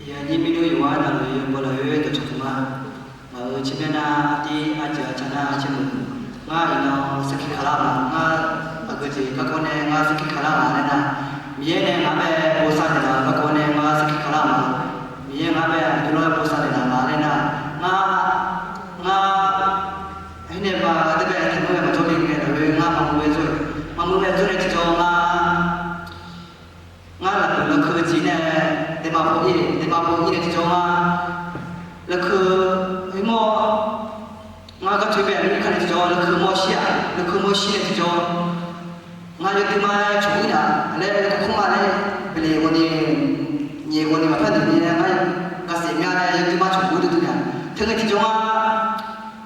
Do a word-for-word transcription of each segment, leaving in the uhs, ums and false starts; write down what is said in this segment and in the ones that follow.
Aqnyir Miqdov yawqghaq navluf yawbaw lafkhoer dawqcawq tmq ma. Ngaq-euq tsermaer nar, artiv arjeuq arca nar tsermuiq. Ngar iqnan sarkir kaqlar-eu ma. Ngar aqgeujeq garkawv nae ngar sarkir kaqlar-eu ma laer nar, Miqyaer nae ngaq-anr bae bosav naeqlaf-euq garkawv nae ngar sarkir kaqlar-eu ma. Miqyaer ngaq-anr bae aqdui lawr-aer bosav naeqlaf-eu ma laer nar, ngar, ngar, heunae ba aqdui bae taqnmr bae maqjawr le ngae lafkhoer ngar maqmuiq-aer jawr-eu, maqmuiq-aer jawr nae tiqjawr ngar Ngar lafkeuq lafkeuv jeq nae, daefmaf paw ir, daefmaf paw ir nae tiqjawr ngar, lafkeuv, heuq mawr, ngar garcoer bae mirkar nae tiqjawr lafkeuv mawr shir-aq, lafkeuv mawr shir nae tiqjawr, ngar yawduimar-aer cawq-ir nar laer, kawrma laer, bele ghawqni, nyiq ghawqni maqpar noeq ni laer ngar, gaqsaef mya nae yawduimar cawq-ir dui dui nar, teu ngae tiqjawr ngar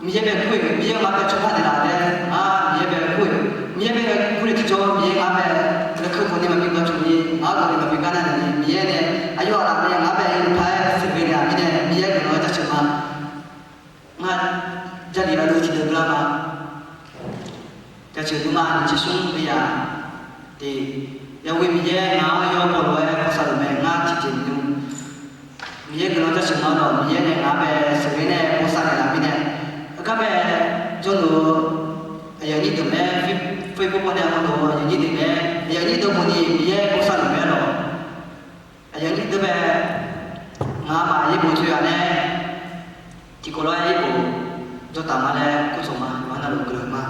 Miqyaer bae kur-eu, Miqyaer ngaq-anr bae cawba naeqlaf laer, ngar Miqyaer bae kur-eu, Miqyaer bae kur nae tiqjawr Miqyaer ngaq-anr bae, lafkeuv ghawqni maqbi gar cawq ni, ngaq-anr ghawqni maqbi gar nar ni, Miqyaer nae aqyawf aqlaf nae ngaq-anr bae iqpar-aer sheuqghae naeq-aq mirnae, Miqyaer guiqlanq-anr jaceuq ma. Ngar Jarlif aqdui tiqdeuq dovlar ma. Jaceuq dui ma, nyiq tser smr bi yaq tiq, yawghoe Miqyaer ngaq-anr yawbaw lof-aer bosav luf mae, ngar tiqjeq nymr Miqyaer guiqlanq jaceuq ma lawq. Miqyaer nae ngaq-anr bae sheuqghae nae bosav naeqlaf mirnae, heugar mae, jawrluf-eu aqyuif aqnyir deuq mae, Facebook paw nae hawluf-eu aqyuif aqnyir deuq mae, aqyuif aqnyir deuq mawf ni Miqyaer bosav luf mae lawq. Aqyuif aqnyir deuq bae, ngaq-anr maq yaerbof tsoeq-aq nae, tiqkawv lof-aer yaerbof jawrtaf ma laer kur taq ma, yawqha navluf guiqlanq ma.